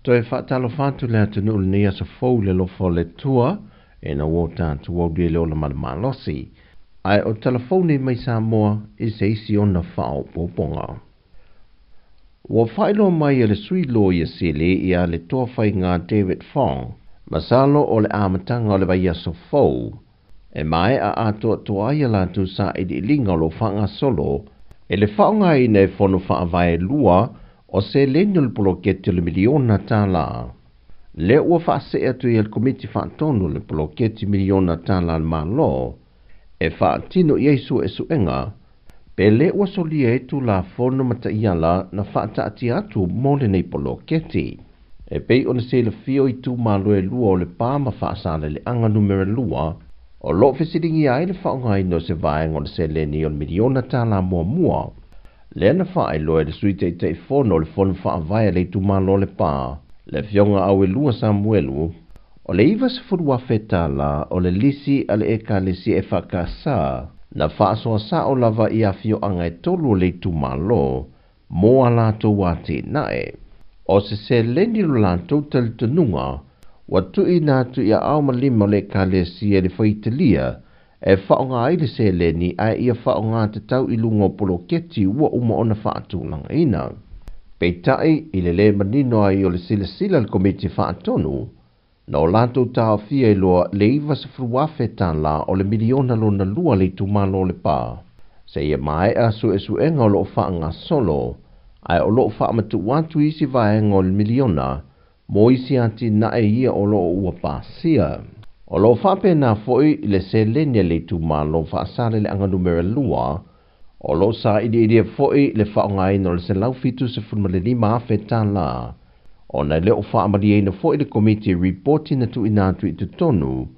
Toe faatalofa atu le atunuu i lenei aso fou i le alofa o le Atua ina ua o tatou aulia i le ola ma le malosi. Ae o tala fou nei mai Samoa i se isi ona faaopoopoga. Ua faailoa mai e le sui loia sili ia le toafaiga David Fong, masalo o le amataga o le vaiaso fou, e maea atoatoa ai a latou sailiiliga o lo o faagasolo e le faaaogaina e Fono Faavae 2 o seleni o le poloketi o le miliona tala. Lea ua faasee atu i le Komiti Faatonu le poloketi miliona tala a le Malo e faatino i ai suesuega pe le ua solia ai Tulafono ma taiala na faataatia atu mo lenei poloketi. E pei ona silafia o itumalo e 2 o Lepa ma Faasaleleaga numera 2 o loo fesiligia ai le faaaogaina o se vaega o le seleni o le miliona tala muamua. Lea na faailoa e le sui taitaifono o le Fono Faavae a le itumalo o Lepa, le afioga Auelua Samuelu, o le 90,000 tala o le lisi a le ekalesia e whakasa na faasoasao lava i afioaga e 3 o le itumalo mo a latou atinae. O se seleni lo latou talitonuga ua tuuina atu i aao ma lima o le ekalesia le faitalia e faaaoga ai le seleni ae ia faaaoga tatau i luga o poloketi ua uma ona faatulagaina. Peitai i le lē manino ai o le silasila a le Komiti Faatonu na o latou taofia i loa le 90,000 tala o le miliona lona 2 le itumalo o Lepa. Seia maea suesuega o loo faagasolo ae o loo faamatuu atu isi vaega o le miliona mo isi atinae ia o loo ua pasia. O loo faapena foi le seleni a le itumalo Faasaleleaga numera 2 o loo sailiilia foi le faaaogaina o le 175,000 tala. Ona e le o faamalieina foi le komiti ripoti na tuuina atu i totonu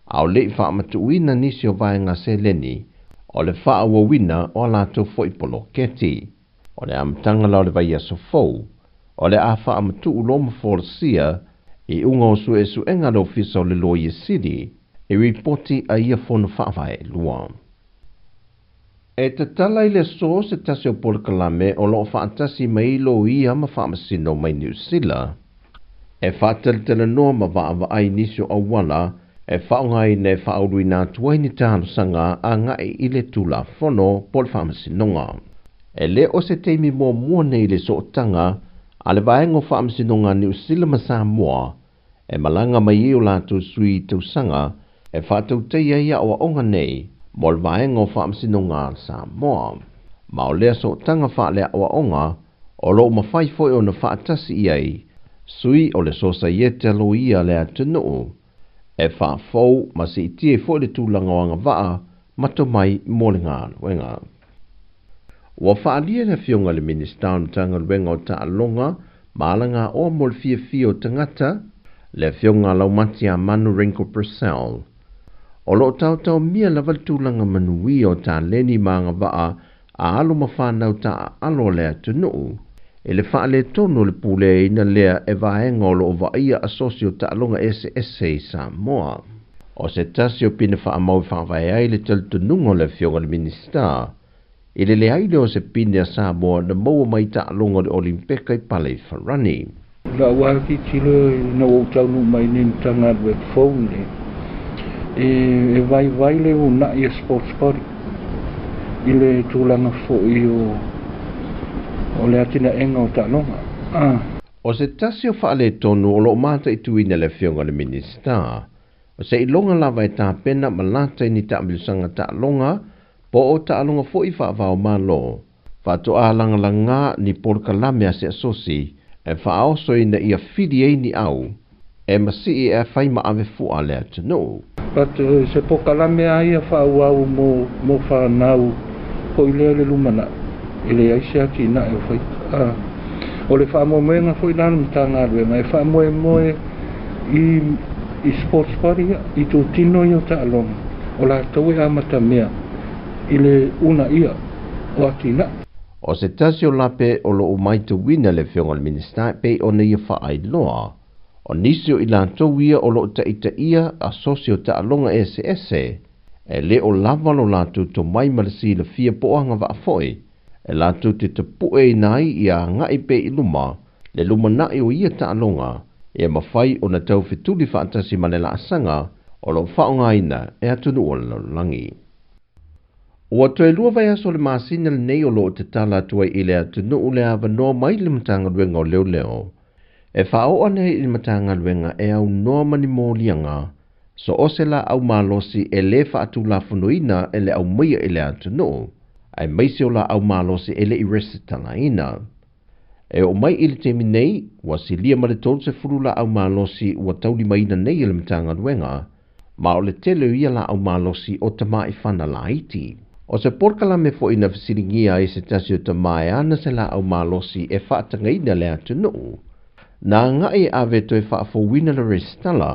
a o lei faamatuuina nisi o vaega seleni o le faaauauina o a latou foi poloketi. O le amataga la o le vaiaso fou o le a faamatuu loa ma folasia i uga o suesuega a le Ofisa o le Loia Sili e ripoti a ia Fono Faavae 2. E tatala i le aso se tasi o polokalame o loo faatasi mai loia ma faamasino mai Niu Sila. E faatalatalanoa ma vaavaai nisi o auala e faaaogaina e faauluina atu ai ni talosaga agai i le Tulafono po o le faamasinoga. E le o se taimi muamua nei i le sootaga a le vaega o faamasinoga a Niu Sila ma Samoa e malaga mai ai o latou sui tausaga e faatautaia ai aoaoga nei mo le vaega o faamasinoga a Samoa. Ma o lea sootaga faaleaoaoga o loo mafai foi ona faatasi i ai sui o le Sosaiete a Loia le atunuu e faafou ma siitia foi le tulaga o agavaa ma tomai mo le galuega. Ua faalia le afioga i le Minista o le Matagaluega o Taaloga ma Alagaoa mo le fiafia o tagata, le afioga Laumatia Manu Ringo Purcell. O loo taotaomia lava le tulaga manuia o taleni ma agavaa a alo ma whanau taaalo o le atunuu. E le faaletonu o le puleaina lea e vaega o loo vaaia asosi o taaloga eseese i Samoa. O se tasi o pine faamau e faavae ai le talitonuga o le afioga i le Minista i le leai lea o se pine a Samoa na maua mai taaloga o le Olimpeka i Paleifarani. Lau lava tilotilo ina ua ou taunuu mai nei Matagaluega fou nei, e vaivai le uunai a sports body i le tulaga foi o le atinaega o taaloga. O se tasi o faaletonu o loo mataituina le afioga i le Minista, o se iloga lava e tapena ma lata i ni taamilosaga taaloga po o taaloga foi faavao malo. Faatoa lagalaga ni polokalame a se asosi e faaoso ina ia fili ai ni au e masii e fai ma ave fua le atunuu. But se polokalame a ia faaauau mo whanau foi lea le lumanai e leai se atinae o faita. O le faamoemoega foi la le Matagaluega e faamoemoe i sports body ia, i tutino ia o taaloga o latou e amatamea i le uunaia o atinae. O se tasi o lape o loo maitauina le afioga i le Minista pei ona ia faailoa. O nisi o i latou ia o loo taitaia asosi o taaloga eseese e le o lava lo latou tomai ma le silafia po o agavaa foi e latou te tapueina ai ia agai pea i luma Le lumanaʻi o ia taaloga e mafai ona taufetuli faatasi ma le laasaga o loo faaaogāina e atunuu o le lalolagi. Ua toe 2 vaiaso le masina lenei o loo tatala atu ai i le atunuu le avanoa mai le Matagaluega o Leoleo e faaoo nei i le Matagaluega e aunoa ma ni moliaga so o se laau malosi e lē faatulafonoina e le aumaia i le atunuu aemaise o laau malosi e le i resitalaina. E oo mai i le taimi nei ua silia ma le 30 laau malosi ua taulimaina nei e le Matagaluega ma o le tele o ia laau malosi o tamaʻi laiti. O se polokalame foʻi na fesiligia ai se tasi o tamā e ana se laau malosi e faatagaina le atunuu na agaʻi e ave toe faafouina le resitala.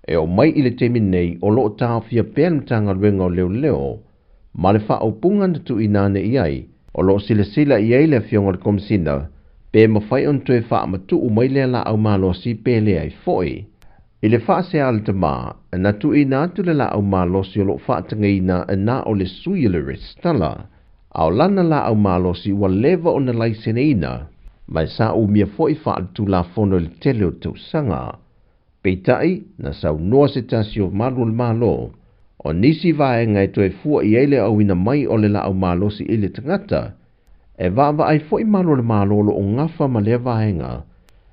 E oo mai i le taimi nei o loo taofia pea le Matagaluega o Leoleo ma le faaupuga na tuuina ane i ai o loo silasila i ai le afioga o le Komisina pe mafai ona toe faamatuu mai lea laau malosi pe leai foʻi. I le faasea a le tamā na tuuina atu le laau malosi o loo faatagaina na o le sui o le resitala a o lana laau malosi ua leva ona laiseneina ma e sa umia foʻi faaletulafono i le tele o tausaga. Peitai na saunoa se tasi o malu o le Malo o nisi vaega e toe fua i ai le auina mai o le laau malosi i le tagata e vaavaai foʻi malu o le Malo o loo gafa ma lea vaega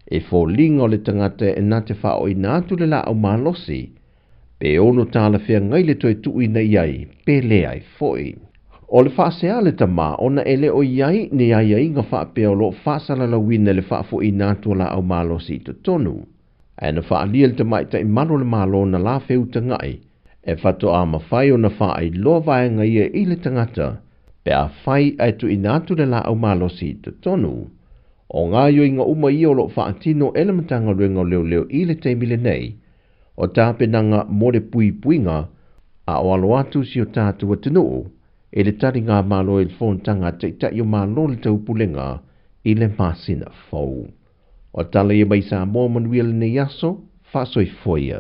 e foliga o le tagata e na te faaoina atu le laau malosi pe ono talafeagai le toe tuuina i ai pe leai foʻi. O le faasea le tamā ona e le o i ai ni aiaiga faapea o loo faasalalauina le faafoʻina atu o laau malosi i totonu. Ae na faalia le tamaʻitaʻi malu o le Malo na la feutagaʻi e fatoā mafai ona faailoa vaega ia i le tagata pe afai ae tuuina atu le laau malosi i totonu. O gaoioiga uma ia o loo faatino e le Matagaluega o Leoleo i le taimi lenei o tapenaga mo le puipuiga a o alo atu si o tatou atunuu e le taliga malo i le fonotaga a taʻitaʻi o Malo le Taupulega i le masina fou. O tala ia mai Samoa manuia lenei aso, faasoifoia.